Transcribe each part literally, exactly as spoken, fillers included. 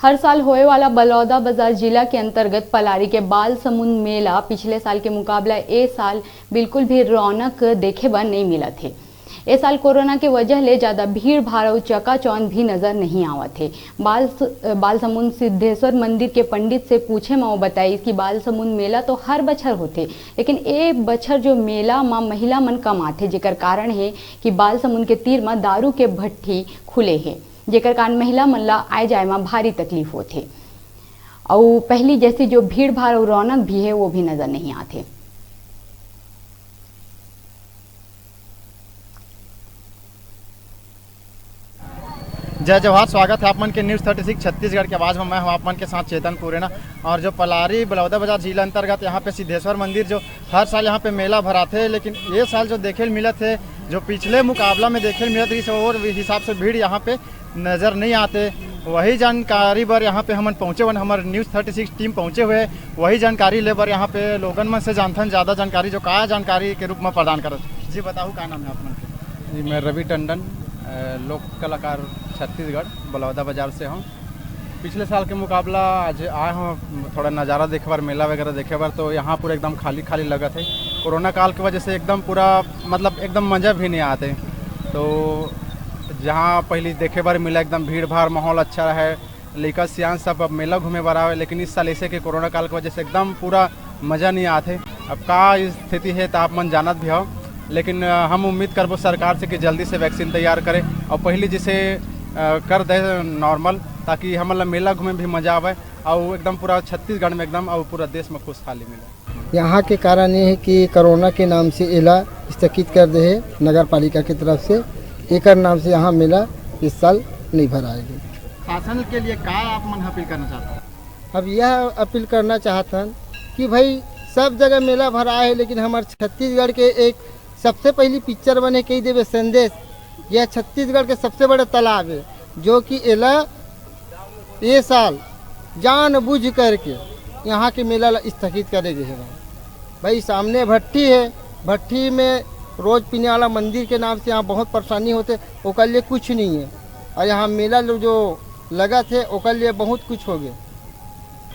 हर साल होए वाला बलौदाबाजार जिला के अंतर्गत पलारी के बाल समुंद मेला पिछले साल के मुकाबला ए साल बिल्कुल भी रौनक देखे बर नइ मिलत हे। ए साल कोरोना के वजह ले ज्यादा भीड़ भाड़ अउ चकाचौंध भी नजर नहीं आवत हे। बाल स-, बाल समुंद सिद्धेश्वर मंदिर के पंडित से पूछे म वो बताइस कि बाल समुंद मेला तो हर बछर होथे, लेकिन ए बछर जो मेला म महिला मन कम आथे, जेकर कारण हे कि बाल समुंद के तीर म दारू के भट्ठी खुले हे, जेकर कारण महिला मन ला आए जाए म भारी तकलीफ होथे। अउ पहली जैसी जो भीड़ भाड़ अउ रौनक भी हे, वो भी नजर नहीं आथे। जय जोहार, स्वागत है आप मन के न्यूज़ थर्टी सिक्स छत्तीसगढ़ के आवाज़ में। मैं हूं आप मन के साथ चेतन कुरेना। और जो पलारी बलौदाबाजार जिला अंतर्गत यहाँ पे सिद्धेश्वर मंदिर जो हर साल यहाँ पे मेला भराथे, लेकिन ये साल जो देखे ल मिलत हे, जो पिछले मुकाबला में देखे ल मिलत रहिस, वो हिसाब से भीड़ यहाँ पे नजर नहीं आते। वही जानकारी बर यहाँ पे हमन पहुँचे हुए, हमर न्यूज़ थर्टी सिक्स टीम पहुँचे हुए, वही जानकारी ले बर यहाँ पे लोगन मन से जानथन ज्यादा जानकारी, जो का जानकारी के रूप में प्रदान करत। जी बताओ, का नाम है आप मन के? जी, मैं रवि टंडन, अ, लोक कलाकार छत्तीसगढ़, बलौदा बाजार से हूँ। पिछले साल के मुकाबला आज आए हूँ थोड़ा नज़ारा देखे बर, मेला वगैरह देखे बर, तो यहाँ पूरा एकदम खाली खाली लगत है। कोरोना काल के वजह से एकदम पूरा, मतलब, एकदम मज़ा भी नहीं आते। तो जहाँ पहले देखे बर मिला, एकदम भीड़ भाड़, माहौल अच्छा रहे, लइका सियान सब अब मेला घूमे बर आवे, लेकिन इस साल ऐसे के कोरोना काल के वजह से एकदम पूरा मज़ा नहीं आते। अब का स्थिति है तो आप मन जानत भी हो, लेकिन अ, हम उम्मीद करबो सरकार से कि जल्दी से वैक्सीन तैयार करे और पहली जिसे अ, कर दे नॉर्मल, ताकि हमन ला मेला घूमे भी मज़ा आवे और एकदम पूरा छत्तीसगढ़ में एकदम और पूरा देश में खुशहाली मिले। यहाँ के कारण ये है कि कोरोना के नाम से एला स्थगित कर दे है नगर पालिका की तरफ से, एकर नाम से यहाँ मेला इस साल नहीं भराएगी। शासन के लिए का आप मन अपील करना चाहते हैं? अब यह अपील करना चाहत हन कि भाई, सब जगह मेला भराए है, लेकिन हमारे छत्तीसगढ़ के एक सबसे पहली पिक्चर बने कही देवे संदेश, यह छत्तीसगढ़ के सबसे बड़े तालाब है, जो कि एला ये साल जानबूझ करके यहाँ के मेला ला स्थगित करे गए है। भाई, सामने भट्ठी है, भट्ठी में रोज पीने वाला मंदिर के नाम से यहाँ बहुत परेशानी होते, ओकर लिए कुछ नहीं है। और यहाँ मेला लो जो लगत है, ओकर लिए बहुत कुछ हो गए।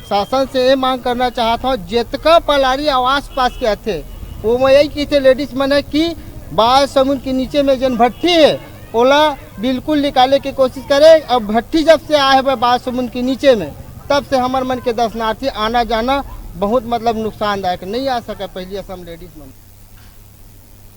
शासन से ये मांग करना चाहत हूँ, जितका पलारी आवास पास के आथे, वो मैं यही कहते लेडीज मन है कि बाल समुंद के नीचे में जन भट्ठी है, ओला बिल्कुल निकाले के कोशिश करे। अब भट्ठी जब से आए हुए बाल समुंद के नीचे में, तब से हमर मन के दर्शनार्थी आना जाना बहुत, मतलब, नुकसानदायक, नहीं आ सके पहली असम लेडीज मन।